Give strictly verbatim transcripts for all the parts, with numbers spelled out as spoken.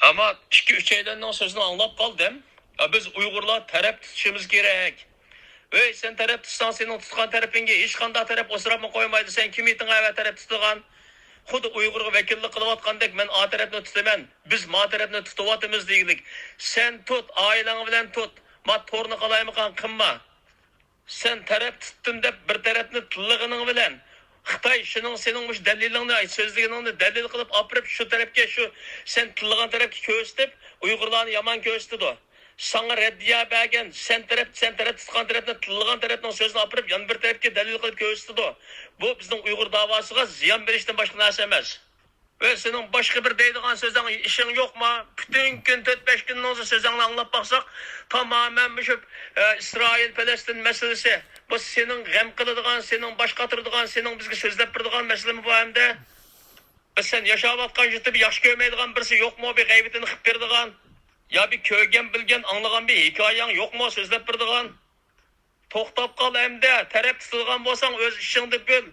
ئەمما ئىككى ئۈچەيلەننىڭ سۆزىنى ئاڭلاپ قالدىم. يا، بىز ئۇيغۇرلار تەرەپ تۇتۇشىمىز كېرەك. ۋەي، سەن تەرەپ تۇتساڭ، سېنىڭ تۇتقان تەرىپىڭگە ھېچقانداق تەرەپ ئاسراپمۇ قويمايدۇ. سەن كىم ئىدىڭ ئەۋە تەرەپ تۇتىدىغان؟ خۇددى ئۇيغۇرغا ۋەكىللىك قىلىۋاتقاندەك، مەن ئا تەرەپنى تۇتىمەن، بىز ما تەرەپنى تۇتۇۋاتىمىز دېگۈلۈك. سەن تۇت، ئائىلەڭ بىلەن تۇت. ما تورنى قالايمىقان قىلما. سەن تەرەپ تۇتتۇم دەپ بىر تەرەپنى تىللىغىنىڭ بىلەن، خىتاي شۇنىڭ سېنىڭ مۇشۇ دەلىلىڭنى، سۆزلىگىنىڭنى دەلىل قىلىپ ئاپىرىپ، شۇ تەرەپكە، شۇ سەن تىللىغان تەرەپكە كۆرسىتىپ، ئۇيغۇرلارنى يامان كۆرسىتىدۇ. ساڭا رەددىيە بەرگەن، سەن تەرەپ، سەن تەرەپ تۇتقان تەرەپنى تىللىغان تەرەپنىڭ سۆزىنى ئاپىرىپ، يەنە بىر تەرەپكە دەلىل قىلىپ كۆرسىتىدۇ. بۇ بىزنىڭ ئۇيغۇر داۋاسىغا زىيان بېرىشتىن باشقا نەرسە ئەمەس. ۋە سېنىڭ باشقا بىر دەيدىغان سۆزۈڭ، ئىشىڭ يوقما؟ پۈتۈن كۈن، تۆت-بەش كۈننىڭ سۆزۈڭنى ئاڭلاپ باقساق، تامامەن مۇشۇ، ئە، ئىسرائىل، پەلەستىن مەسىلىسى. بۇ سېنىڭ غەم قىلىدىغان، سېنىڭ باش قاتۇرىدىغان، سېنىڭ بىزگە سۆزلەپ بېرىدىغان مەسىلىمۇ بۇ ئەمدى؟ بىز سەن ياشاۋاتقان يۇرتنى بىر ياخشى كۆرمەيدىغان بىرسى يوقمۇ، بىر غەيۋىتىنى قىلىپ بېرىدىغان؟ يا بىر كۆرگەن، بىلگەن، ئاڭلىغان بىر ھېكايەڭ يوقمۇ سۆزلەپ بېرىدىغان؟ توختاپ قال ئەمدى، تەرەپ تۇتىدىغان بولساڭ ئۆز ئىشىڭدا بىل.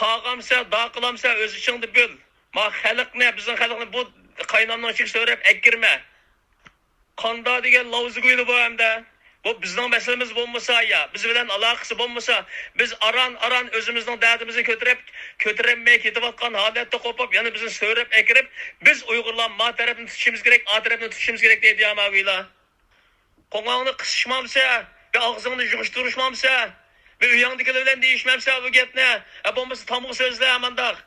قاغامسە، داقىلامسە ئۆز ئىشىڭدا بىل. ما خەلقنى، بىزنىڭ خەلقنى بۇ قاينامنىڭ ئىچىگە سۆرەپ ئەكىرمە. قاندا دېگەن لاۋزىگۇيلا بۇ ئەمدى. بۇ بىزنىڭ مەسىلىمىز بولمىسا يا، بىز بىلەن ئالاقىسى بولمىسا، بىز ئاران-ئاران ئۆزىمىزنىڭ دەردىمىزنى كۆتۈرۈپ، كۆتۈرەلمەي كېتىۋاتقان ھالەتتە قوپۇپ، يەنە بىزنى سۆرەپ ئەكىرىپ، بىز ئۇيغۇرلار ما تەرەپنى تۇتۇشىمىز كېرەك، ئا تەرەپنى تۇتۇشىمىز كېرەك دەيدۇ يا ماۋىلار. قوڭاڭنى قىسىشمامسە، بىر ئاغزىڭنى يىغىشتۇرۇشمامسە، بىر ئۆيۈڭدىكىلەر بىلەن دېيىشمەمسە بۇ گەپنى؟ ھە، بولمىسا تامغا سۆزلە مانداق.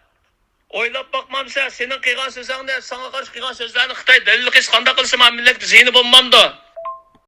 ئويلاپ باقمامسە، سېنىڭ قىلغان سۆزۈڭنى، ساڭا قارشى قىلغان سۆزلەرنى خىتاي دەلىل قىلسا قانداق قىلسا، ما مىللەتكە زىيىنى بولمامدۇ؟